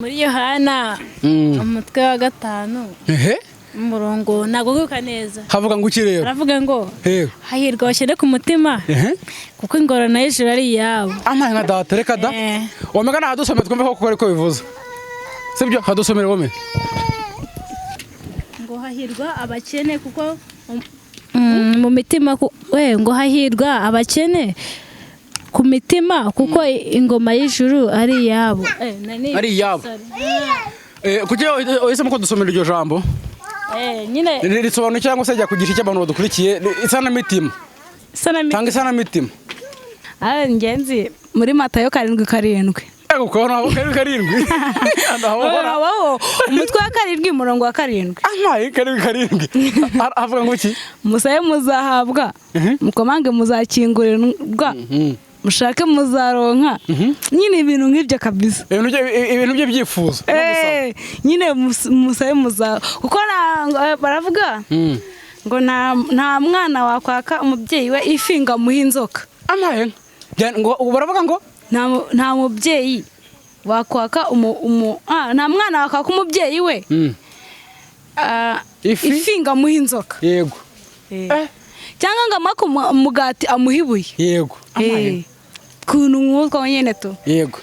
Muri Yohana, umutwe wa 5, umurongo ntabwo wibuka neza. Havuga ngo iki rero? Aravuga ngo Yego. hahirwa abakene ku mutima, kuko ingororano y'ijuru ari iyabo. Amaye nka data, reka da. Omega, nahadusomere twumve koko ariko bivuze, sibyo? Hadusomere wome. Ngo hahirwa abakene kuko mu mitima we, ngo hahirwa abakene ku mitima kuko ingoma y'ijuru ari iyabo. Ari iyabo. Sorry. Kuki uhisemo ko dusomera iryo jambo? Nyine. Risobanuye cyangwa se rya kugisha icyo abantu badukurikiye, isanamitima. Isanamitima. Tanga isanamitima. Ah, ingenzi muri Matayo 7:7. Yego, ukabona aho 7:7. Habaho umutwe wa 7, umurongo wa 7. Amaye, 7:7 avuga ngo iki? Musabe muzahabwa, mukomange muzakingurirwa, mushake muzaronka. Nyine ibintu nk'ibyo kabisa. Ibintu bye byifuzo. Nyine musabe muza kuko baravuga ngo nta mwana wakwaka umubyeyi we ifi ngo amuhe inzoka. Amaye, ngo baravuga ngo nta mubyeyi wakwaka nta mwana wakwaka umubyeyi we Ifi? ifi ngo amuhe inzoka. Cyangwa ngo amake umugati amuhe ibuye. Amaye. Ukuntu nk'utwo nyine tu. Yego,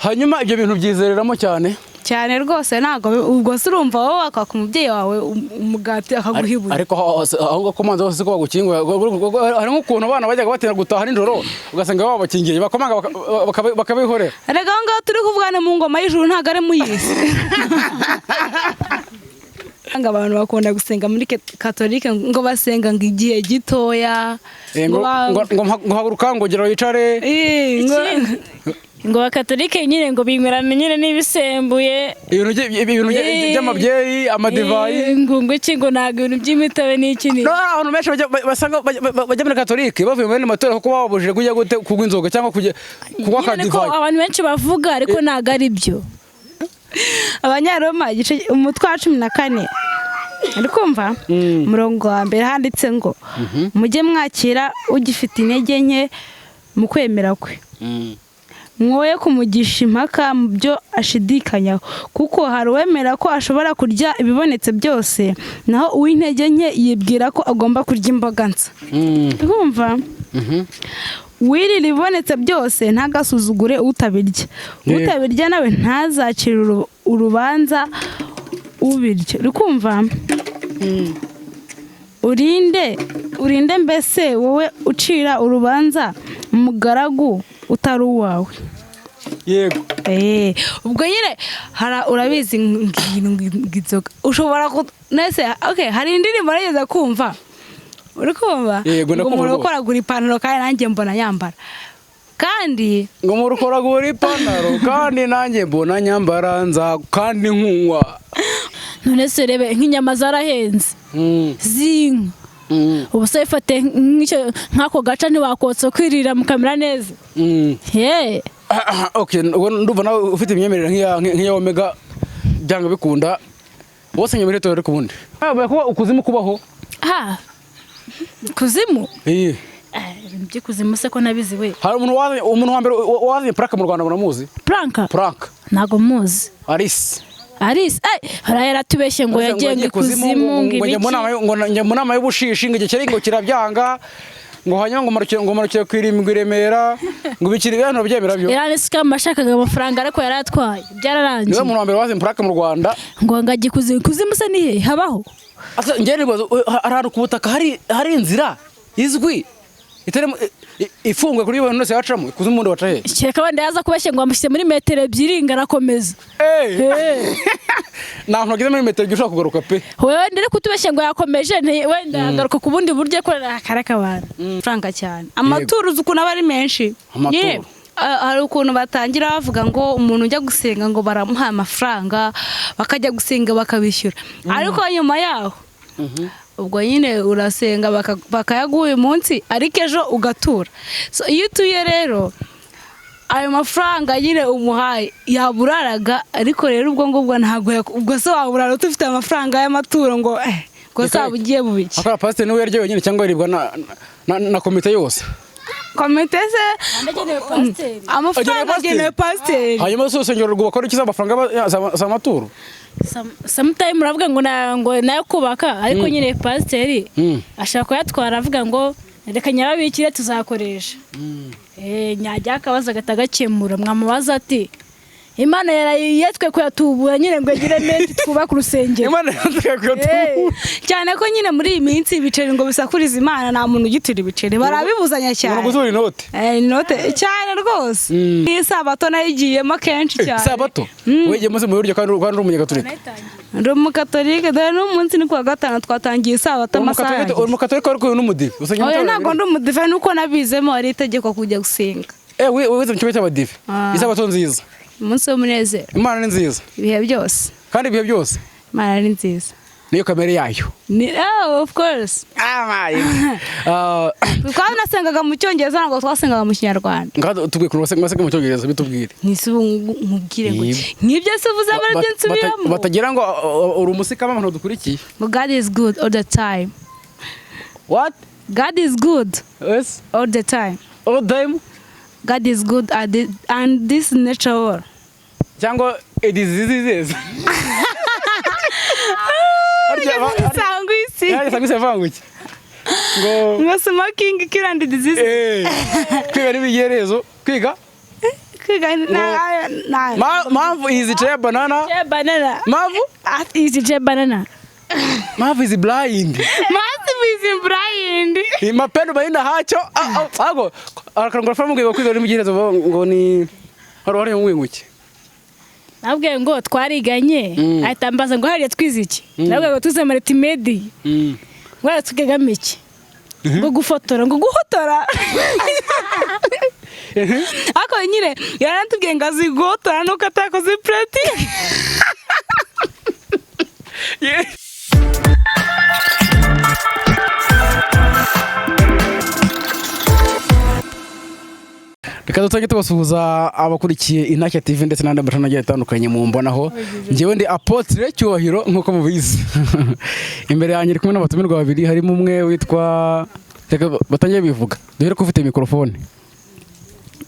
hanyuma ibyo bintu byizereramo cyane? Cyane rwose. Ntabwo ubwo se urumva wowe wakwaka umubyeyi wawe umugati akaguha ibuye? Ariko aho ngaho komanze hose siko bagukinguye. Hari nk'ukuntu abana bajyaga batinda gutaha nijoro, ugasanga babakingiye, bakomanga bakabihorera. Erega aho ngaho turi kuvuga ni mu ngoma y'ijuru, ntabwo ari mu y'isi. Ngo abantu bakunda gusenga muri katolike, ngo basenga ngo igihe gitoya. Ngo ngo haguruka, ngo gira wicare. Ngo abakatolike nyine ngo binywerana nyine n'ibisembuye. Ibintu by'amabyeri, amadivayi. Ngo iki, ngo ntabwo ibintu by'imitobe n'iki ni No, hari abantu benshi basanga bajya muri katolike bavuye mu yandi matorero kuko bababujije kujya gute, kunywa inzoga cyangwa kujya kunywa Nyine niko akadivayi. abantu benshi bavuga, ariko ntabwo ari byo. Abanyaroma, igice, umutwe wa 14, uri kumva? Umurongo wa 1 handitse ngo mujye mwakira ugifite intege nke mu kwemera kwe, mwoye kumugisha impaka mu byo ashidikanyaho, kuko hari uwemera ko ashobora kurya ibibonetse byose, naho uw'intege nke yibwira ko agomba kurya imboga nsa. Urumva, wirira ibibonetse byose ntagasuzugure utabirya. Utabirya nawe ntazacire urubanza ubirya. Uri kumva? Urinde mbese wowe ucira urubanza umugaragu utari uwawe? Yego. Ubwo nyine urabizi inzoga ushobora nese, okay, hari indirimbo nageze kumva, uri kumva? Yego, ngo ndakumva umuntu rwose. ukoragura ipantaro kandi nanjye mbona yambara kandi Ngo murukoragura ipantaro kandi nanjye mbona nyambara, nza kandi nkunywa. None se rebe nk'inyama zarahenze z'inka. Ubu se ifate nk'icyo, nk'ako gaca ntiwakotsa kwirira mukamera neza? Ye. Okay, ubwo ndumva nawe ufite imyemerere nk'iya Omega. Byanga bikunda bose nyuma itorero, ariko ubundi kuba ukuzimu kubaho? Ha, kuzimu? Eh. Ibintu by'ikuzimu se ko nabizi we. Hari umuntu wazanye, umuntu wa mbere wazanye prank mu Rwanda, muramuzi? Prank? Prank. Ntabwo muzi. Alice. Alice, hariya yaratubeshye ngo yagiye ngo ikuzimu, ngo ngo njya mu ibiki. nama ngo njya mu nama y'ubushishi, ngo igikeri ngo kirabyanga, ngo hanyuma ngo marukire ku irimbi i Remera, ngo bikiri ibintu byemera byo. Yari scam, ashakaga amafaranga ariko yaratwaye, byararangiye. Niwe muntu wa mbere wazanye prank mu Rwanda. Ngo ngajya ikuzimu. Ikuzimu se ni he habaho? Asa njye nibaza, hari ahantu ku butaka hari inzira izwi itarimo ifunguye kuri abantu bose yacamo? Ikuzimu ubundi baca he? Kereka wenda yaza kubeshya ngo amushyire muri metero 2 ngo arakomeza. Nta hantu hageze muri metero 2 ushobora kugaruka pe. Wenda uri kutubeshya ngo yakomeje, wenda yagaruka ku bundi buryo, ko akareka abantu. Amafaranga cyane, amaturo, uzi ukuntu aba ari menshi. Amaturo. Nyine, hari ukuntu batangira bavuga ngo umuntu ujya gusenga ngo baramuha amafaranga, bakajya gusenga bakabishyura, ariko nyuma yaho ubwo nyine urasenga bakayaguha uyu munsi, ariko ejo ugatura. So, iyo utuye rero ayo mafaranga nyine umuhaye yaburaraga, ariko rero ubwo ngubwo ntabwo ubwo se waburara ufite amafaranga y'amaturo ngo ngo se waba ugiye mu biki? Akora pasiteri niwe yarya wenyine cyangwa yaribwa na komite yose? Komite se? Agenewe pasiteri. Amafaranga agenewe pasiteri. Hanyuma se urusengero rwubakwa n'ikiza amafaranga si amaturo? Sometime uravuga ngo ngo nayo kubaka, ariko nyine pasiteri ashaka kuyatwara, avuga ngo reka nyababikire tuzakoresha. Nyajya akabazo agahita agakemura. Mwamubaza ati Imana yatwe kuyatubura nyine ngo igire menshi twubake urusengero. Imana yatwe. Cyane ko nyine muri iyi minsi ibiceri ngo bisakurize Imana, nta muntu ugitura ibiceri, barabibuzanya cyane. Umuntu gutura inote. Inote cyane rwose. N'isabato nayo igiyemo kenshi cyane. Isabato wegeye mu buryo kandi uri umunyagatolika? Ndi umukatolike, dore n'umunsi ni kuwa gatanu twatangiye isabato amasaha. Uri umukatolika ariko uri n'umudive? Oya, ntabwo ndi umudive, nuko nabizemo ari itegeko kujya gusenga. Wize mu kigo cy'abadive. Isabato nziza. Umunsi w'umunezero. Imana ni nziza. Ibihe byose. Kandi ibihe byose. Imana ni nziza. Niyo kamere yayo. Ni oh, of course. Twanasengaga mu Cyongereza, ntabwo twasengaga mu Kinyarwanda. Ngaho tubwiye ukuntu wasenga mu Cyongereza, bitubwire. Nisi nkubwire ngo nk'ibyo se uvuze muri byo nsubiramo. Batagira ngo uri umusikama abantu dukurikiye. God is good all the time. What? God is good. Yes. All the time. All the time. God is good and this nature world. Cyangwa it is diseases. Sangwisi. Sangwisi yavanguye. Ngo ngo smoking kill and disease. Kwiga n'ibigerezo, kwiga? Kwiga na Mavu is chair banana. Chair banana. Mavu? Is chair banana. Mavu is blind. Mavu is blind. Mapendo bahinda hacho. Ago akarongora famu ngo kwiga n'ibigerezo ngo ni hari ngwinguke. Nabwiye ngo twariganye, ahita ambaza ngo hariya twize iki? Nabwiye ngo tuze multimedia. Ngo hariya twigagamo iki? Ngo gufotora, ngo guhotora. Ariko nyine yaranatubwiye ngo azi guhotora nuko atakoze pratique. Reka dutange tubasuhuza abakurikiye Intashya TV ndetse n'andi mashami agiye atandukanye mumbonaho. Njyewe ndi Apotre Cyubahiro nk'uko mubizi. Imbere yanjye ndi kumwe n'abatumirwa babiri, harimo umwe witwa, reka batangiye bivuga. Duhere ko ufite mikrofone.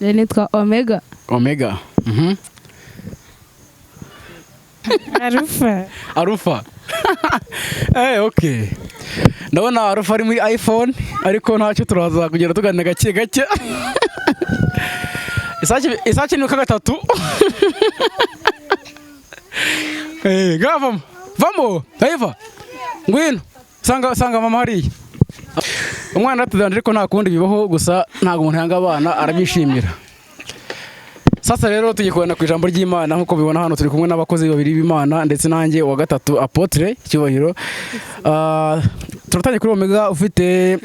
Njye nitwa Omega. Omega. Arufa. Arufa. Okay. Ndabona Arufa ari muri iPhone, ariko ntacyo turaza kugenda tuganira gake gake. Isake ni gatatu. Gavamo. Vamo. Eva. Ngwino. Sanga mama hariya. Umwana atudanje ariko nta kundi bibaho, gusa ntago umuntu yanga abana arabishimira. Sasa rero tugiye kubona ku ijambo ry'Imana nkuko bibona hano turi kumwe n'abakozi babiri b'Imana ndetse nanjye wa gatatu Apotre Cyubahiro. Turatangiye kuri Omega ufite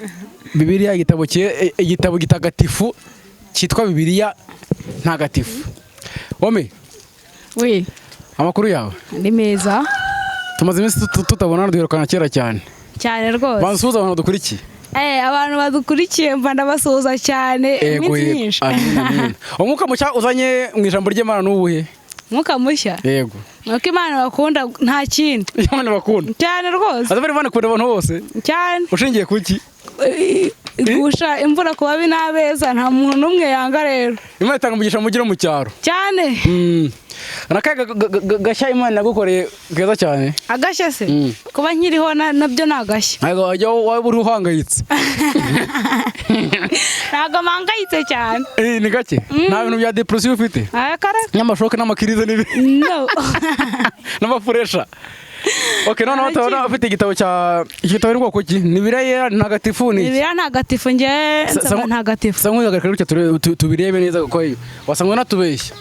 Bibiliya, igitabo igitabo gitagatifu cyitwa Bibiliya ntagatifu. Ome. Oui. Amakuru yawe? Ni meza. Tumaze iminsi tutabonana, duherukana kera cyane. Cyane rwose. Bansuhuza abantu dukurikiye. Abantu badukurikiye mba ndabasuhuza cyane iminsi myinshi. Umwuka mushya uzanye mu ijambo ry'Imana n'ubuhe? Umwuka mushya? Yego. Nuko Imana bakunda nta kindi. Imana bakunda. Cyane rwose. Azabari Imana ikunda abantu bose. Cyane. Ushingiye kuki? Igusha imvura ku babi n'abeza, nta muntu n'umwe yanga rero. Imana itanga umugisha mugire mu cyaro. Cyane. Nakaga gashya Imana yagukoreye keza cyane. Agashya se? Kuba nkiriho nabyo ni agashya. Ntabwo wajya waba uri uhangayitse. Ntabwo mpangayitse cyane. Ni gake. Nta bintu bya depression ufite. N'amashoke n'amakirize n'ibi. No. N'amafuresha. Okay, noneho tubona ufite igitabo cya igitabo ni bwoko ki? Ni Bibiliya ntagatifu ni iki? Bibiliya ntagatifu nge nsaba ntagatifu. Sa nkwihagarika gutya tubirebe neza kuko wasanga natubeshya.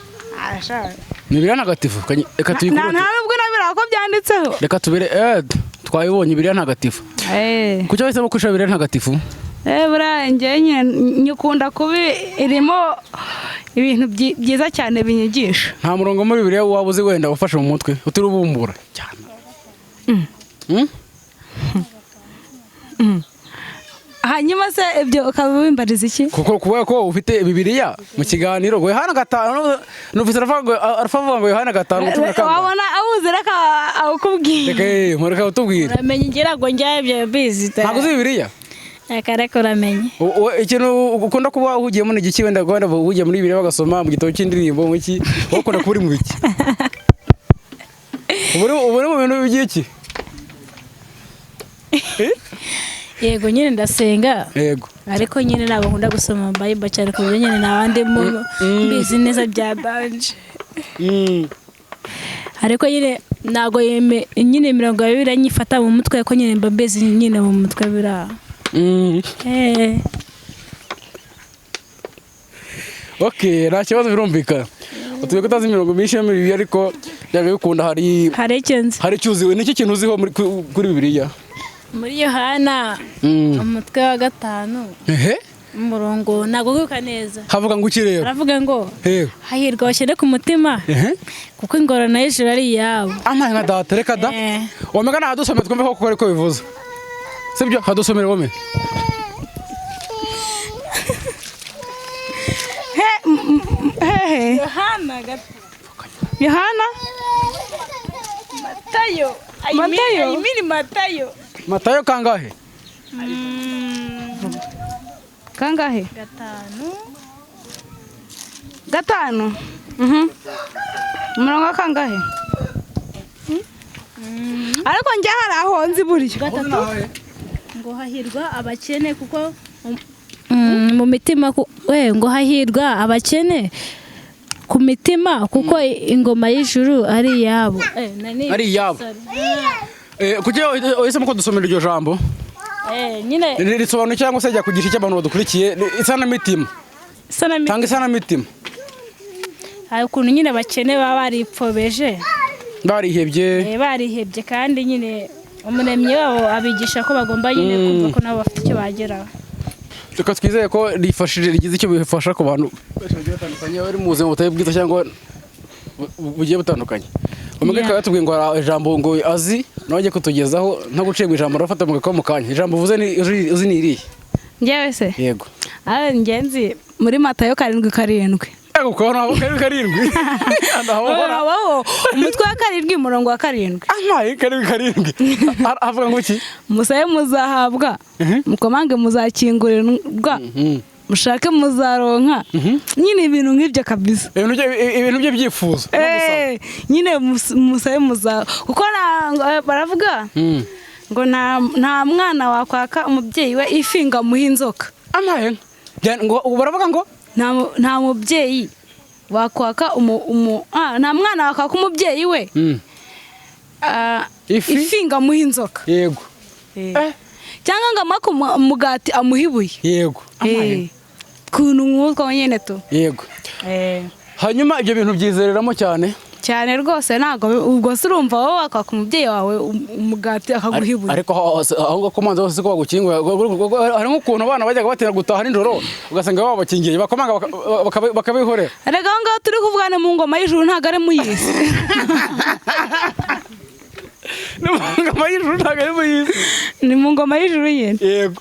Ni Bibiliya ntagatifu. Reka tuyikure. Nta nubwo nabira ko byanditseho. Reka tubire twayibonye Bibiliya ntagatifu. Kuki wahisemo gukoresha Bibiliya ntagatifu? Buriya njye nyikunda kubi irimo ibintu byiza cyane binyigisha. Nta murongo muri Bibiliya waba uzi wenda wafashe mu mutwe utirubumbura cyane. Hanyuma se ibyo ukaba wimbariza iki? Kuko kubera ko ufite Bibiliya mu kiganiro ngo Yohana 5 nufite aravuga ngo Yohana 5:12. Wabona awuzi reka awukubwira. Reka mureka utubwire. Uramenye ngira ngo njya ibyo bizi. Ntabwo uzi Bibiliya? Akareka uramenye. Ikintu ukunda kuba uhugiyemo ni igiki? Wenda uhugiye muri Bibiliya, bagasoma mu gitabo cy'indirimbo, mu iki? Wowe ukunda kuba uri mu biki? Uba uri mu bintu by'iki? Eh? Yego nyine, ndasenga. Ariko nyine ntabwo nkunda gusoma Bible cyane, ku buryo nyine nabandi mbizi neza bya banje. Ariko nyine ntabwo nyine imirongo ya Bibiliya nyifata mu mutwe, ko nyine mba mbizi nyine mu mutwe biraha. Okay, nta kibazo, birumvikana. Utuye ko utazi imirongo myinshi yo muri Bibiliya, ariko byanga bikunda hari Hari icyo nzi. Hari icyo uzi. Ni iki kintu uziho kuri Bibiliya? Muri Yohana, umutwe wa 5, umurongo ntabwo wibuka neza. Havuga ngo iki rero? Aravuga ngo Hewe. hahirwa abakene ku mutima, kuko ingororano y'ijuru ari iyabo. Amaye nka data, reka da. Womega nahadusomere twumve koko ariko bivuze, sibyo? Hadusomere wome. Hehe? Yohana gatanu. Yohana. Matayo. Matayo? I mean Matayo. Matayo kangahe? Kangahe? 5. 5. Umurongo wa kangahe? Ariko njye hari aho nzi buryo. 3, ngo hahirwa abakene kuko mu mitima we, ngo hahirwa abakene ku mitima kuko ingoma y'ijuru ari iyabo. Ari iyabo. Sorry. Kuki uhisemo ko dusomera iryo jambo? Nyine Risobanura cyangwa se rijya kugisha icyo abantu badukurikiye? Isanamitima. Isanamitima. Tanga isanamitima. Hari ukuntu nyine abakene baba baripfobeje, barihebye. Barihebye, kandi nyine umuremyi wabo abigisha ko bagomba nyine kumva ko nabo bafite icyo bageraho. Reka twizeye ko rifashije, rigize icyo bifasha ku bantu benshi bagiye batandukanye bari mu buzima butari bwiza cyangwa bugiye butandukanye. Umugabo akaba yatubwiye ngo hari ijambo ngo azi nawe agiye kutugezaho. Nko gucibwa ijambo arafata mu gakoma mu kanya. Ijambo uvuze ni uzi ni irihe? Njyewe se? Yego. Ah, ngenzi muri Matayo 7:7. Yego, kuko ntabwo 7:7. Habaho umutwe wa 7, umurongo wa 7. Amaye, 7:7 avuga ngo iki? Musabe muzahabwa, mukomange muzakingurirwa, mushake muzaronka. Nyine ibintu nk'ibyo kabisa. Ibintu bye byifuzo no gusaba. Nyine musabe muza, kuko baravuga ngo nta mwana wakwaka umubyeyi we ifi ngo amuhe inzoka. Amaye. Ngo ubu baravuga ngo Nta mubyeyi wakwaka nta mwana wakwaka umubyeyi we Ifi? ifi ngo amuhe inzoka. Cyangwa ngo amake umugati amuhe ibuye. Amaye. Ukuntu nk'utwo nyine tu. Yego, hanyuma ibyo bintu byizereramo cyane? Cyane rwose. Ntabwo ubwo se urumva wowe wakwaka umubyeyi wawe umugati akaguha ibuye? Ariko aho ngaho komanze hose ko bagukinguye, hari nk'ukuntu abana bajyaga batera gutaha nijoro, ugasanga babakingiye, bakomanga bakabihorera. Erega aho ngaho turi kuvuga ni mu ngoma y'ijuru, ntabwo ari mu y'isi. Ni mu ngoma y'ijuru, ntabwo ari mu y'isi. Ni mu ngoma y'ijuru nyine.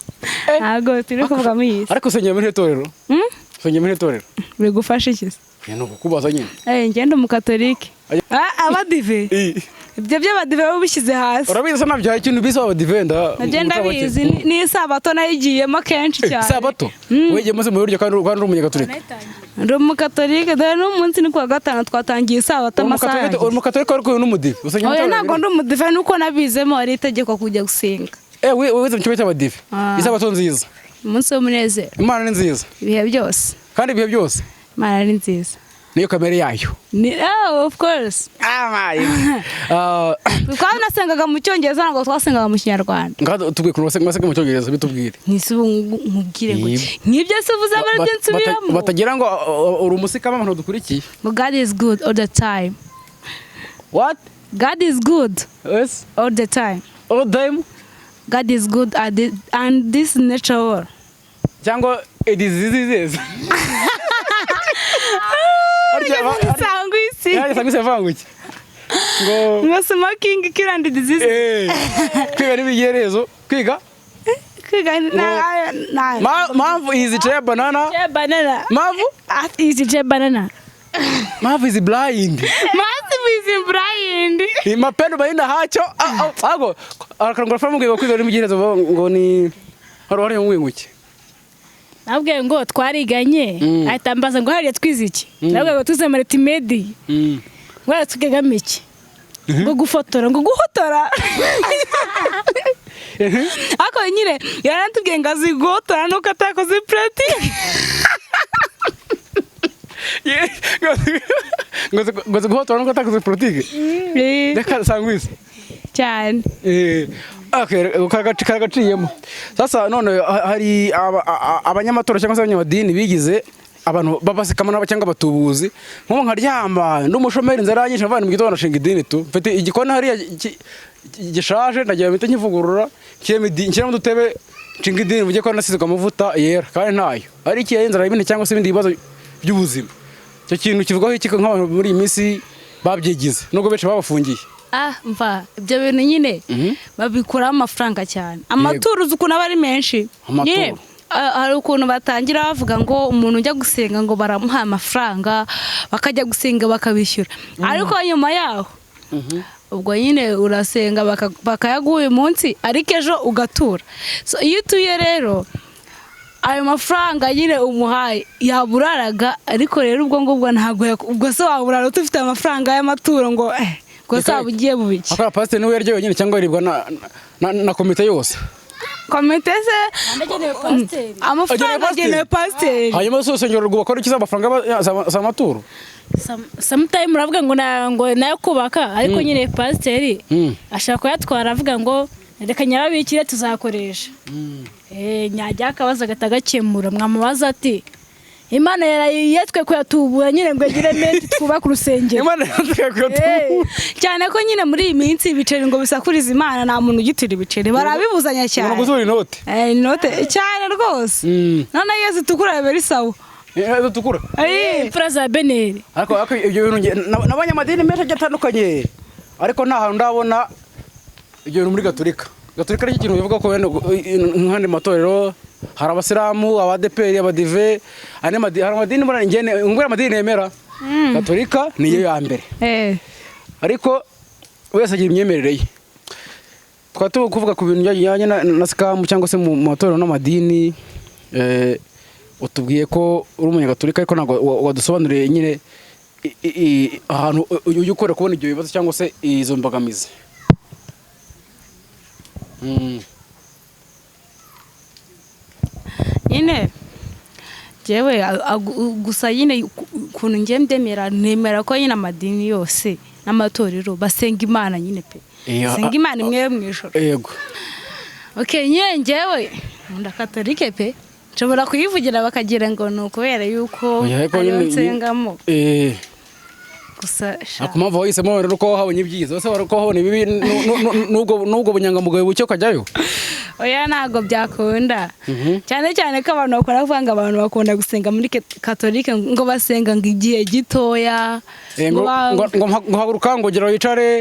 Ntabwo turi kuvuga mu y'isi. Ariko usengera muri iri torero? Hmm? Usengera muri iri torero? Bigufasha iki se? Ni ukukubaza nyine. Ngende umukatolike. Ah, abadive. Ibyo by'abadive baba bishyize hasi. Urabizi se? Nabyo hari ikintu bise abadive nda. Nabyo ndabizi. Ni isabato nayigiyemo kenshi cyane. Sabato wegeye se mu buryo kandi uri umunyagatolika? Ndi umukatolike, dore n'umunsi ni kuwa gatanu twatangiye isabato amasaha Uri yageze. umukatolika ariko uri n'umudive, usengera mu Oya, itorero? ntabwo ndi umudive, nuko nabizemo ari itegeko kujya gusenga. Wize mu kigo cy'abadive? Ah. Isabato nziza. Umunsi w'umunezero. Imana ni nziza. Ibihe byose. Kandi ibihe byose. Imana ni nziza. Niyo kamere yayo. Ni, oh, of course. Ah, Twanasengaga mu Cyongereza, ntabwo twasengaga mu Kinyarwanda. Ngaho tubwiye ukuntu basenga mu Cyongereza, bitubwire. Ntise ubu nkubwire ngo Yego. nk'ibyo se uvuze aba aribyo nsubiramo? Batagira ngo uri umusikama, abantu badukurikiye. Ngo God is good all the time. What? God is good Yes. all the time. All time. God is good and this natural. Cyangwa it is this is Sangwa isi. Harya sangwa isi yavuga ngo iki? Ngo Ngo smoking kill and disease. Kwiga n'ibigerezo kwiga. Kwiga na Mpamvu izi chair banana. Banana. Mpamvu Izi je banana. Mpamvu izi blind. Massive is blind. Mapendo bahinda hacyo ago akarongora famu ngo kwiga n'ibigerezo ngo ni Hari umwinguke. Nabwiye ngo twariganye, ahita ambaza ngo hariya twize iki? Nabwiye ngo twize multimedia. Ngo hariya twigagamo iki? Ngo gufotora, ngo guhotora. Ariko nyine yaratubwiye ngo azi guhotora nuko atakoze pratique. Ngo guhotora nuko atakoze politike. Reka sangwisi. Cyane. Okay, karagaciyemo. Sasa none hari abanyamatora cyangwa se abanyamadini bigize abantu babasikama nabo cyangwa abatubuzi, nko nkaryama ndi umushomeri, inzara yanyishe, mvana mu gitondo nshinga idini tu, mfite igikoni hariya gishaje, ndagira mpite nkivugurura, nshyiremo udutebe, nshinga idini, mujye ko nasizwe amavuta yera kandi ntayo ari iki inzara ibindi cyangwa se ibindi bibazo by'ubuzima. Icyo kintu kivugaho iki nk'abantu muri iyi minsi babyigize, nubwo benshi babafungiye? Ah, mva ibyo bintu nyine babikuramo amafaranga cyane, amaturo uzi ukuntu aba ari menshi. Amaturo. Nyine, hari ukuntu batangira bavuga ngo umuntu ujya gusenga ngo baramuha amafaranga, bakajya gusenga bakabishyura, ariko nyuma yaho ubwo nyine urasenga bakayaguha uyu munsi, ariko ejo ugatura. So iyo utuye rero ayo mafaranga nyine umuhaye yaburaraga, ariko rero ubwo ngubwo ntabwo ubwo se waburara ufite amafaranga y'amaturo ngo ubwo se waba ugiye mu biki? Akora pasiteri niwe yarya wenyine cyangwa aribwa na komite yose? Komite se? Agenewe pasiteri. Amafaranga agenewe pasiteri. Hanyuma se urusengero rwubakwa rukiza amafaranga za maturo? Sometime uravuga ngo ngo nayo kubaka, ariko nyine pasiteri ashaka kuyatwara avuga ngo reka nyababikire tuzakoresha. Nyajya akabazo agahita agakemura, mwamubaza ati Imana yatwe kuyatubura nyine ngo agire menshi twubake urusengero. Imana yatwe kuyatubura. Cyane ko nyine muri iyi minsi ibiceri ngo bisakurize Imana, nta muntu ugitura ibiceri, barabibuzanya cyane. Umuntu guzura inote. Inote cyane rwose. None iyo zitukura biba ari sawa. Zitukura. Imfura za beneri. Ariko ibyo bintu nabonye amadini menshi agiye atandukanye, ariko nta hantu ndabona ibyo bintu muri Gatolika. Gatolika ari ikintu bivuga ko wenda nk'andi matorero hari abasilamu, abadeperi, abadive, hari amadini mbona ngene ngwira amadini nemera. Gatolika niyo ya mbere. Ariko wese agira imyemerere ye. Twari turi kuvuga ku bintu bijyanye na scam cyangwa se mu matorero n'amadini, utubwiye ko uri umunyagatolika, ariko ntabwo wadusobanuriye nyine ahantu ujya ukora kubona ibyo bibazo cyangwa se izo mbogamizi. Nyine jewe gusa nyine ukuntu ngiye ndemera, nemera ko nyine amadini yose n'amatorero basenga Imana nyine pe, basenga Imana imwe yo mu ijuru. Yego. Okay, nyine njyewe nkunda Katolike pe, nshobora kuyivugira bakagira ngo ni ukubera yuko ariyo nsengamo. Gusa sha. Ako mpamvu wahisemo rero ko wahabonye ibyiza, ese wari ko wahabonye ibibi n'ubwo bunyangamugayo buke ukajyayo? Oya, ntabwo byakunda. Cyane cyane ko abantu bakora kuvuga ngo abantu bakunda gusenga muri Katolike ngo basenga ngo igihe gitoya. Ngo haguruka ngo gira wicare.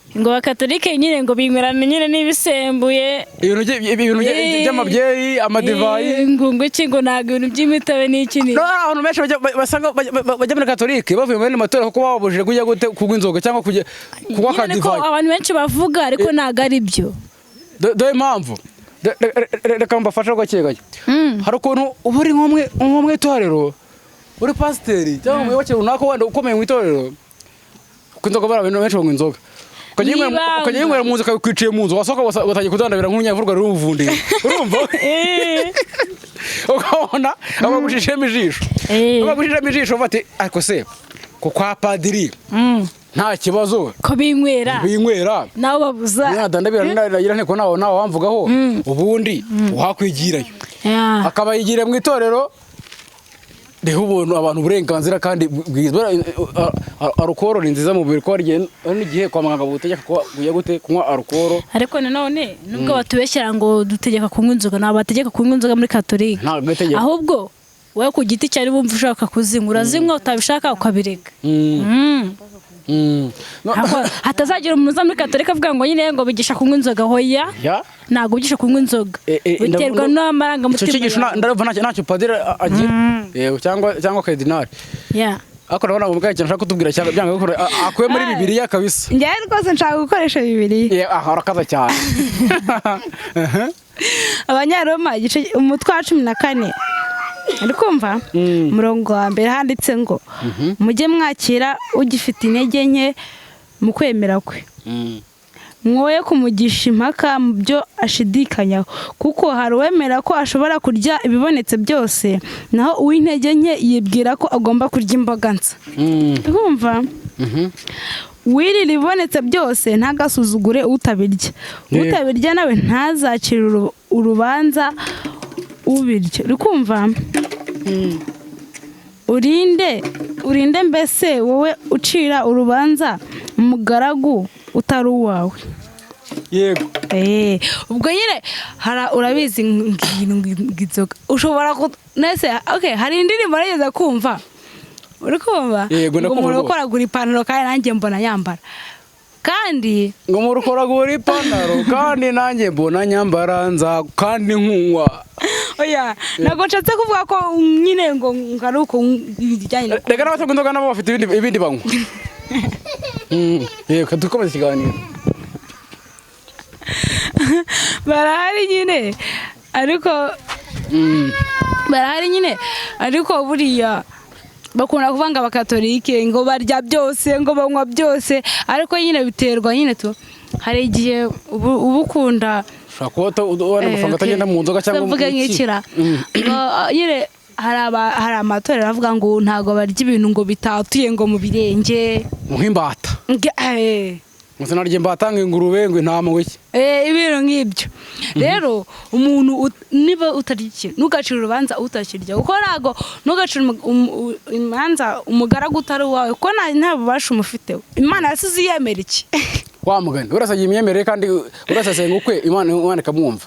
Ngo bakatolike nyine ngo binywerana nyine n'ibisembuye. Ibintu by'amabyeyi, amadivayi. Ngo iki ngo ntabwo ibintu by'imitobe n'iki ni. No, abantu benshi basanga bajya muri Katolike bavuye mu yandi matorero kuko bababujije kujya gute kunywa inzoga cyangwa kujya kunywa akadivayi. Abantu benshi bavuga ariko ntabwo ari byo. Dore impamvu. Reka mbafashe gake gake. Hari ukuntu uba uri nko mu itorero, uri pasiteri cyangwa umuyoboke runaka wenda ukomeye mu itorero. Kuko inzoga bari abantu benshi banywa inzoga. Ukajya yinywera mu nzu ukakwiciye mu nzu, wasohoka ugatangira kudandabira nk'umunyavurwa ruri umuvundira. Urumva? Ukabona abagushishemo ijisho. Abagushishemo ijisho bati ariko se ko kwa padiri nta kibazo ko binywera. Binywera. Nawe babuza. Nadandabira ndagira nteko nawe wamvugaho ubundi uhakwigirayo. Akaba yigira mu itorero riha ubuntu abantu uburenganzira kandi bwiza. Alukoro ni nziza mu mubiri, ko hari n'igihe kwa muganga butegeka ko ugiye gute kunywa alukoro. Ariko nanone nubwo batubeshyira ngo dutegeka kunywa inzoga, ntabwo bategeka kunywa inzoga muri Katolika. Ntabwo itegeko. Ahubwo wowe ku giti cyawe wumva ushaka kuzinywa urazinywa, utabishaka ukabireka. Hatazagira umuntu uza muri Katolika avuga ngo nyine ngo bigisha kunywa inzoga, hoya. Ntabwo bigisha kunywa inzoga. Biterwa n'amarangamutima. Icyo cyigisho ndumva ntacyo padiri agira. Yego, cyangwa kardinali. Ariko ndabona mu bwacu nshaka kutubwira cyangwa byanga gukora akuye muri Bibiliya kabisa. Njyewe rwose nshaka gukoresha Bibiliya. Aha urakaza cyane. Abanyaroma umutwe wa 14, uri kumva? Umurongo wa mbere handitse ngo: "Mujye mwakira ugifite intege nke mu kwemera kwe, mwoye kumugisha impaka mu byo ashidikanyaho, kuko hari uwemera ko ashobora kurya ibibonetse byose, naho uw'intege nke yibwira ko agomba kurya imboga nsa." Urumva? Wirira ibibonetse byose ntagasuzugure utabirya. Utabirya nawe ntazacire urubanza ubirya. Uri kumva? Urinde mbese wowe ucira urubanza umugaragu utari uwawe? Yego. Ubwo nyine urabizi inzoga ushobora nese, okay, hari indirimbo nageze kumva, uri kumva? Yego, Ngo ndakumva umuntu rwose. ukoragura ipantaro kandi nanjye mbona yambara, kandi Ngo murukoragura ipantaro kandi nanjye mbona nyambara, nza kandi nkunywa. Oya, ntabwo nshatse kuvuga ko nyine ngo ari uko ibijyanye no Reka, n'abatanywa inzoga nabo bafite ibindi banywa. Yego, dukomeze ikiganiro. Barahari nyine, ariko barahari nyine, ariko buriya bakunda kuvuga ngo abakatolike ngo barya byose, ngo banywa byose, ariko nyine biterwa nyine tu, hari igihe uba ukunda Ushobora kuba ubona amafaranga atagenda mu nzoga cyangwa mu mvuge iki. Nk'ikira. Ngo, nyine hari amatorero avuga ngo ntabwo barya ibintu ngo bitatuye ngo mu birenge. Nk'imbata. Ngo sinarya imbata, ngo ingurube, ngo intama, ngo iki. Ibintu nk'ibyo. Rero umuntu niba utarya ikintu, ntugacire urubanza utakirya, kuko ntabwo ntugacire imanza umugaragu utari uwawe, kuko nta bubasha umufiteho. Imana yasize iyemera iki? Wa mugani, urasa agira imyemerere kandi urasa asenga ukwe, Imana ikamwumva.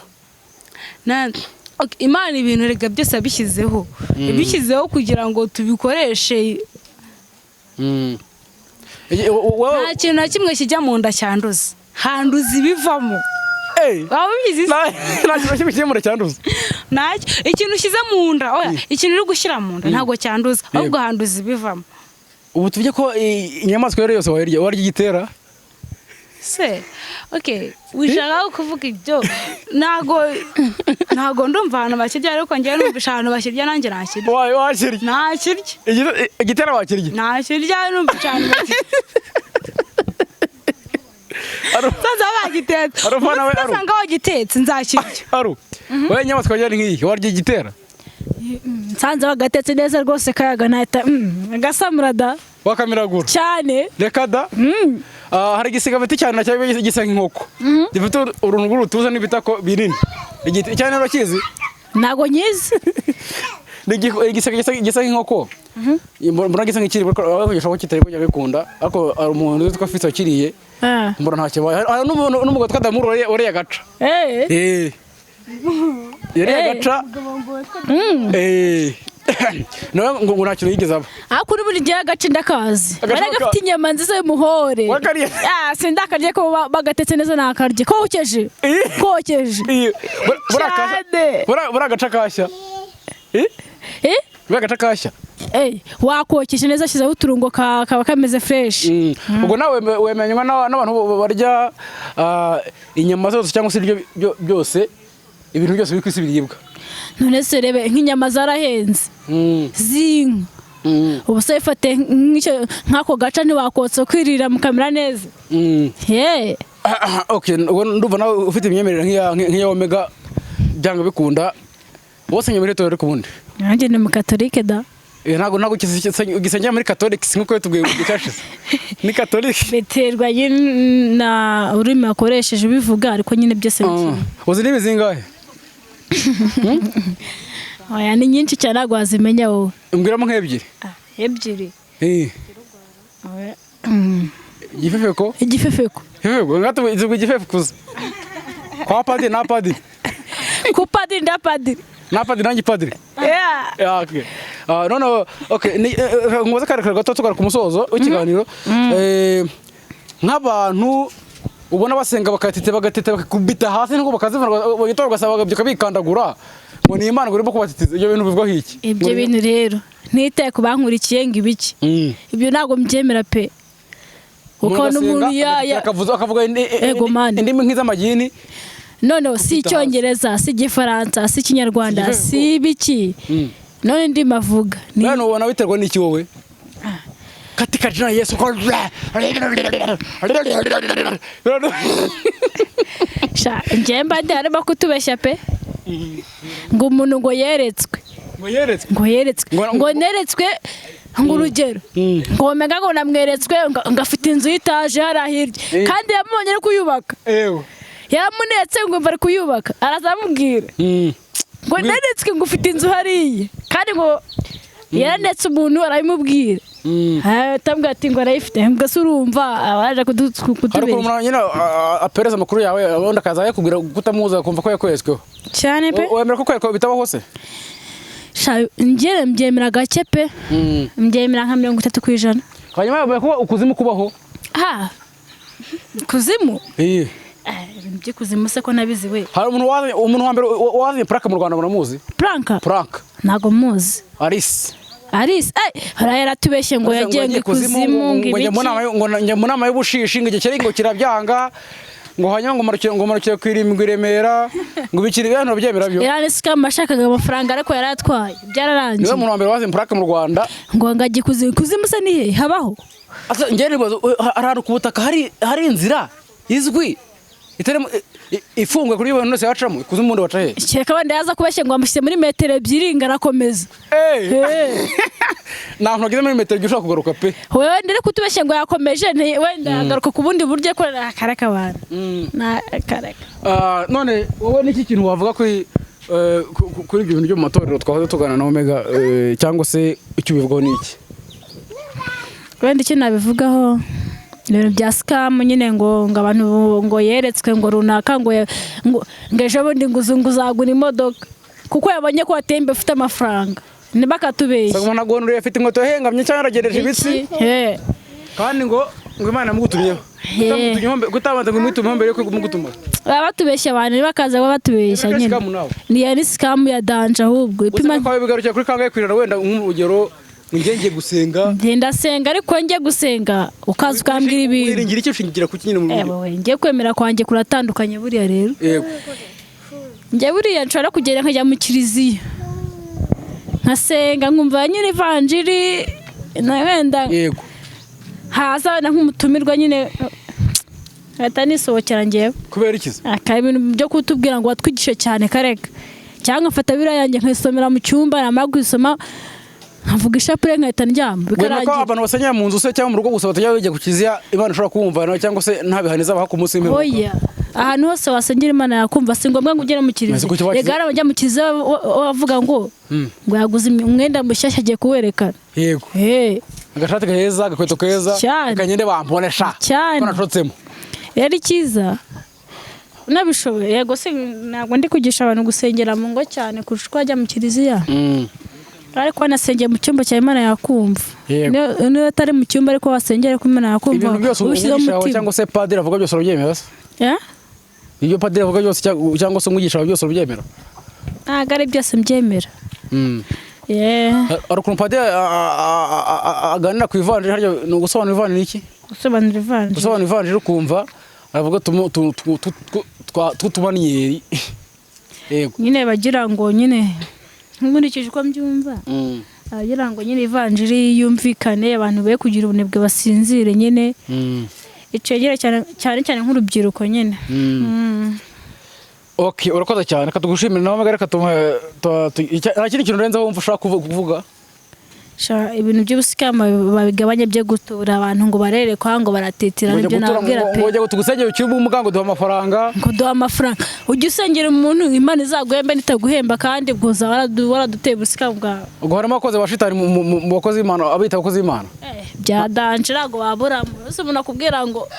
Okay, Imana ibintu rega byose yabishyizeho kugira ngo tubikoreshe. Nta kintu na kimwe kijya mu nda cyanduza, handuza ibivamo. Waba ubizi se? Nta kintu na kimwe kiri mu nda cyanduza. Ntacyo. Ikintu ushyize mu nda, oya, ikintu uri gushyira mu nda ntabwo cyanduza, ahubwo handuza ibivamo. Ubu tuvuge ko inyamaswa iyo ari yo yose wayirya, warya igitera? Se okay, wishaka kuvuga ibyo, ntago ndumva ahantu bakirya, ariko njyewe numvisha ahantu bakirya nanjye nakirya. Wakirya? Nakirya. Igitera wakirya? Nakirya, numvisha ahantu bakirya. Sasa bagitetse. Aru, fana we, aru. Usanga wagitetse nzakirya. Aru, wowe inyamaswa warya ni nk'iyi, warya igitera? Nsanze bagatetse neza rwose kayaga, nahita agasamura da. Wakamiragura? Cyane. Reka da. Ah, hari igisiga bita cyane nacyo gisa nk'inkoko, gifite uruntu rw'urutuza n'ibitako binini. Cyane urakizi? Ntabwo nyizi. Ni igisiga gisa nk'inkoko. Mbona gisa nk'ikiri, ariko gishobora kuba kitari kujya bikunda, ariko hari umuntu witwa Fitz wakiriye, mbona nta kibaye. Hari n'umugabo witwa Damuru wariye agaca. Yariye agaca. Nawe ngo nta kintu yigeze aba. Ariko uri buri gihe agace ndakazi. Agace Bari gafite inyama nziza y'umuhore. Wakariye? Ah, sindakarye ko bagatetse neza nakarye kokeje. Kokeje. Cyane. Buriya agaca kashya. Eh? Buriya agaca kashya. Wakokeje neza, ashyizeho uturungo, kaba kameze fresh. Ubwo nawe wemeranywa n'abantu barya inyama zose cyangwa se ibiryo byose, ibintu byose biri ku isi biribwa? None se rebe nk'inyama zarahenze z'inka. Ubu se ifate nk'ako gaca ntiwakotsa kwirira mukamera neza? Ye. Okay, ubwo ndumva nawe ufite imyemerere nk'iya Omega, byanga bikunda bose nyuma y'Itorero, ariko ubundi Nanjye ni mukatolike da. Ntabwo ugisengera muri Catholic nk'uko tubwiye mu gihe cyashize, ni Catholic. Biterwa nyine na ururimi wakoresheje ubivuga, ariko nyine byose ni kimwe. Uzi indimi zingahe? Oya, ni nyinshi cyane, ntabwo wazimenya wowe. Mbwiramo nk'ebyiri. Ebyiri? Oya. Igifefeko. Igifefeko. Igifefeko ngato, izi igifefekuza kwa padiri na padiri. Ku padiri nda padiri. Na padiri nanjye padiri. Yeah. Yeah, okay. No, okay. Ni nkubaze kare kare gato tugaruka ku musozo w'ikiganiro. Nk'abantu ubona basenga bakatite bagatite bakakubita hasi nkuko bakazivuna bagita, ugasaba bakabyuka bikandagura ngo ni Imana ngo irimo kubatitiza, ibyo bintu bivugwaho iki? Ibyo bintu rero ntitaye ku bankurikiye ngo ibiki, ibyo ntabwo mbyemera pe, kuko Umuntu n'umuntu agasenga, ya akavuga Ego, man. indimi nk'iz'amagini. Noneho si Icyongereza, si Igifaransa, si Ikinyarwanda, si ibiki, none ndimi avuga ni None ubona biterwa n'iki wowe? Katika jina Yesu ko. Sha, njye mba ndi harimo kutubeshya pe, ngo umuntu ngo yeretswe. Ngo yeretswe. Ngo yeretswe. Ngo neretswe, ngo urugero ngo omega ngo namweretswe ngo afite inzu y'itaje hariya hirya, kandi yamubonye ari kuyubaka. Ewe. Yaramunetse ngo mva ari kuyubaka, araza amubwira ngo neretswe ngo ufite inzu hariya, kandi ngo yaranetse umuntu arabimubwira. Atambwira ati ngo arayifite, mbwa se urumva abaje Hari ukuntu kutubeshya. Umuntu nyine apereza amakuru yawe, ubundi akaza yakubwira kutamuzi, akumva ko yakweretsweho. Cyane pe. Wemera ko kwerekwa bitabaho se? Sha, njye mbyemera gake pe, mbyemera nka 30%. Hanyuma yavuye ko ukuzimu kubaho. Ha, kuzimu? Eh. Ibintu by'ikuzimu se ko nabizi we? Hari umuntu wazanye, umuntu wa mbere wazanye prank mu Rwanda, muramuzi? Prank? Prank. Ntago muzi. Alice. Alice, hariya yaratubeshye ngo yagiye ngo ikuzimu ngo ngo njya mu ibiki. Nama ngo njya mu nama y'ubushishi, ngo igikeri ngo kirabyanga, ngo hanyuma ngo marukire ku irimbi i Remera, ngo bikiri ibintu byemera byo. Yari scam, ashakaga amafaranga ariko yaratwaye, byararangiye. Niwe muntu wa mbere wazanye prank mu Rwanda. Ngo ngajya ikuzimu, ikuzimu se ni he habaho? Asa njye nibaza, hari ahantu ku butaka hari inzira izwi itarimo ifunguye kuri buri wese yacamo, ikuzimu ubundi waca he? Kereka wenda yaza kubeshya ngo bamushyize muri metero 2 ngo arakomeza. Eh. Nta hantu hageze muri metero 2 ushobora kugaruka pe. Wewe ndere kutubeshya ngo yakomeje, wenda yagaruka ku bundi buryo, ko akareka abantu na akareka. Ah, none wowe niki kintu wavuga kuri kuri ibyo bintu byo mu matorero twahoze tugana na Omega, cyangwa se icyo ubivugaho ni iki? Wenda icyo nabivugaho, ibintu bya scam nyine, ngo abantu ngo yeretswe ngo runaka ngo ejo bundi ngo uzagura imodoka kuko yabonye ko wateye imbere ufite amafaranga, ntibakatubeshye. Usanga umuntu agonuriye afite inkweto yahengamye cyangwa yaragereje ibitsi. Iki? Kandi ngo Imana yamugutumyeho. Kutamutumyeho kutabanza ngo imutumeho mbere yuko imugutuma. Baba batubeshya abantu, ntibakaza baba batubeshya. Ni Nyine scam nawe. Ni ya scam ya danger ahubwo ipima. Gusa ko bigarukira kuri kangahe kwirara, wenda nk'urugero ngo ngiye gusenga. Ngenda senga, ariko njye gusenga ukaza ukambwira ibintu. Wiringira icyo ushingira ku nyine mu buryo? Ewe, njye kwemera kwanjye kuratandukanye buriya rero. Njye buriya nshobora kugenda nkajya mu kiliziya nkasenga, nkumva nyine ivanjiri na wenda haza wenda nk'umutumirwa nyine, nkahita nisohokera njyewe. Kubera iki se? Akaba ibintu byo kutubwira ngo watwigishe cyane, kareka, cyangwa nkafata biriya yanjye nkayisomera mu cyumba, namara kuyisoma nkavuga ishapure nkahita ndyama. Wemera ko Bikarangira. abantu basenyera mu nzu se cyangwa mu rugo gusa batajya bajya ku kiliziya, Imana ishobora kubumva nawe, cyangwa se nta bihano izabaha ku munsi w'imperuka? Oya, ahantu hose wasengera Imana yakumva, si ngombwa ngo ugere mu kiliziya. Maze kuki Rega hari abajya mu kiliziya bavuga ngo yaguze umwenda mushyashya agiye kuwerekana. Agashati keza, agakweto keza. Cyane. Kagende bamponesha. Cyane. Ko nashotsemo. Rero icyiza unabishoboye, yego se, ntabwo ndi kwigisha abantu gusengera mu ngo cyane kurusha uko bajya mu kiliziya, ariko wanasengeye mu cyumba cya Imana yakumva. Niyo atari mu cyumba ariko wasengera, ariko Imana yakumva Ibintu byose ubishyizeho umwigisha wawe umutima. cyangwa se padiri avuga byose urabyemera se? Eh? Ibyo padiri avuga byose cyangwa se umwigisha wawe byose urabyemera? Ntabwo ari byose mbyemera. Yeah. Hari ukuntu padiri aganira ku ivanjiri, harya ni ugusobanura ivanjiri ni iki? Gusobanura ivanjiri. Gusobanura ivanjiri, ukumva aravuga tw'utumaniyeri, yego. Nyine bagira ngo nyine nkurikije uko mbyumva, abagira ngo nyine ivanjiri yumvikane, abantu be kugira ubunebwe basinzire nyine, icegere cyane cyane cyane nk'urubyiruko nyine. Okay, urakoze cyane, reka tugushimire nawe, reka nta kindi kintu urenzeho wumva ushaka kuvuga? Sha, ibintu by'ubuscam babigabanye, byo gutura abantu ngo barerekwa ngo baratitira, Ngo ujya nibyo gutura nababwira pe. ngo ujya tugusengera icyumba ngo duha amafaranga. Ngo duha amafaranga, ujya usengera umuntu Imana izaguhemba, nitaguhemba kandi ubwo uzaba waraduteye ubuscam bwawe. Ubwo harimo abakozi ba shitani mu bakozi b'Imana, abita abakozi b'Imana. Bya danger, ntabwo waburamo. Ese umuntu akubwira ngo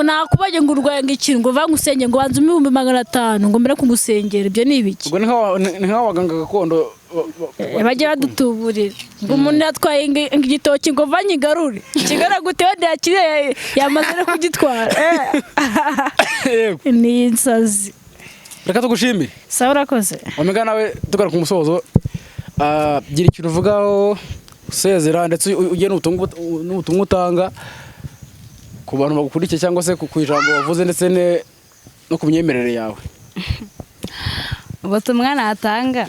nakubajye ngo urwaye ngo ikintu, ngo vange usenge, ngo banze 500,000 ngo mbere kugusengera, ibyo ni ibiki? Ubwo ni nk'abaganga gakondo Bajya badutuburira ngo umuntu yatwaye ngo igitoki, ngo vange igarure kigara gute, wenda yakiriye yamaze no kugitwara. Yego. Ni insazi. Reka tugushimire. Sawa, urakoze. Omega, nawe tugana ku musozo, gira ikintu uvugaho usezera, ndetse ugire n'ubutumwa utanga ku bantu bagukurikiye cyangwa se ku ijambo wavuze, ndetse no ku myemerere yawe. Ubutumwa natanga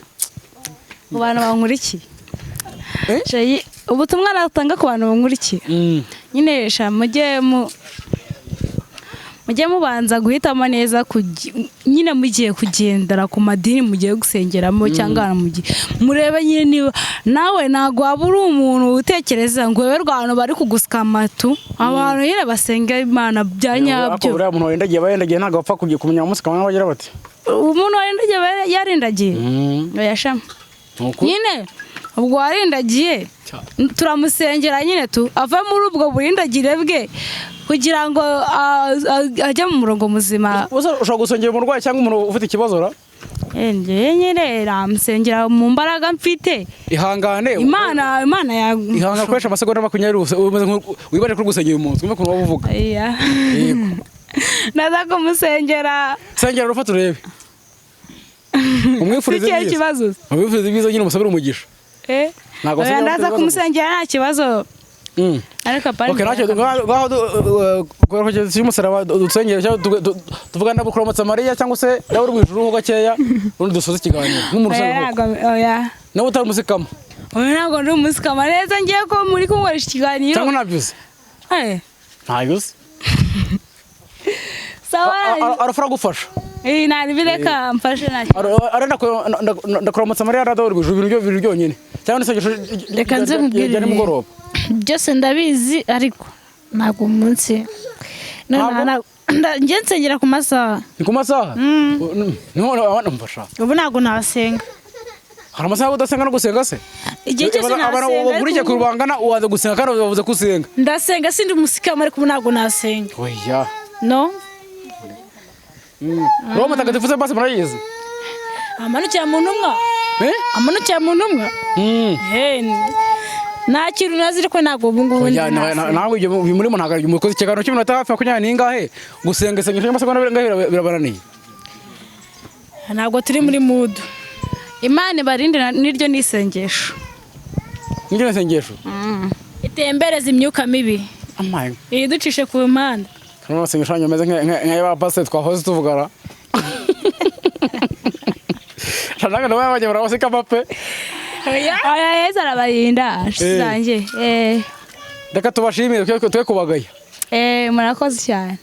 ku bantu bankurikiye. Eh? Shayi, ubutumwa natanga ku bantu bankurikiye nyine sha mujye mubanza guhitamo neza nyine mugiye kugendera ku madini mugiye gusengeramo cyangwa ahantu mugiye murebe nyine niba nawe ntabwo waba uri umuntu utekereza ngo weberwe ahantu bari kugusuka amatu, abantu nyine basenga Imana bya Ariko nyabyo. buriya umuntu warindagiye aba yarindagiye, ntabwo bapfa kujya kumenya umunsi kamwe bagira bati Umuntu warindagiye aba yarindagiye. Oya sha. Ni ukuri. Nyine ubwo warindagiye turamusengera nyine tu ava muri ubwo burindagire bwe kugira ngo ajye mu murongo muzima. Uza ushobora gusengera umurwayi cyangwa umuntu ufite ikibazo ra? Njyewe nyine namusengera mu mbaraga mfite. Ihangane. Imana ya Ihangane, ukoresha amasegonda 20 gusa, umeze wibare kuri gusengera umuntu, twumve ukuntu waba uvuga. Iya. Yego. Naza kumusengera. Sengera rufata urebe, umwifurize Ikihe ibyiza. kibazo? Umwifurize ibyiza nyine, umusabire umugisha. Eh? Ntabwo Oya, wasengera ndaza ufite ibibazo. kumusengera nta kibazo. Ariko apana. Okay, ntacyo ngaho kubera ko cy'umusaraba dusengera cyangwa tuvuga ndabukuramutsa Mariya cyangwa se dawe uri mu ijuru ho gakeya, ubundi dusoze ikiganiro nk'umuntu Oya, usenga koko. oya. Nawe utari umusikama. Oya, ntabwo ndi umusikama neza, ngiye ko muri kunkoresha ikiganiro. Cyangwa ntabyo uzi? Eh, Ntabyo uzi. Sawa. Arafura agufasha. Eh, ntabireka mfashe nta kibazo. Ndakuramutsa Mariya dawe uri mu ijuru, ibintu bibiri byonyine cyangwa n'isengesho Reka nze nkubwire rya nimugoroba. Byose ndabizi ariko ntabwo umunsi. Ntabwo? Njye nsengera ku masaha. Ni ku masaha niho abana mfasha. Ubu ntabwo nasenga. Hari amasaha yo kudasenga no gusenga se? Igihe cyose Abantu nasenga. bakurikiye Ariko ku rubangana waza gusenga kandi bavuze ko usenga. Ndasenga, sindi umusikama, ariko ubu ntabwo nasenga. Oya. No. Roho Mutagatifu se basi murayizi? Amanukira mu ntumwa. Eh? Amanukira mu ntumwa. He, nta kintu nazi ariko ntabwo ubu ngubu Oya, nasenga. nawe ibyo murimo ntabwo ari mukoze ikiganiro cy'iminota hafi 20 n'ingahe, gusenga isengesho ry'amasegonda angahe birabananiye. Ntabwo turi muri mood. Imana ibarinde n'iryo ni isengesho. Niryo isengesho. Itembereza imyuka mibi. Amaye. Iducishe ku mpande. Kano amasengesho yanyu ameze nk'aya pasiteri twahoze tuvugana. Shanaga nawe bajya barabaseka pe. Oya, Yesu arabarinda inshuti Eh. zanjye. Eh, Reka tubashimire twe kubagaya. eh, murakoze cyane.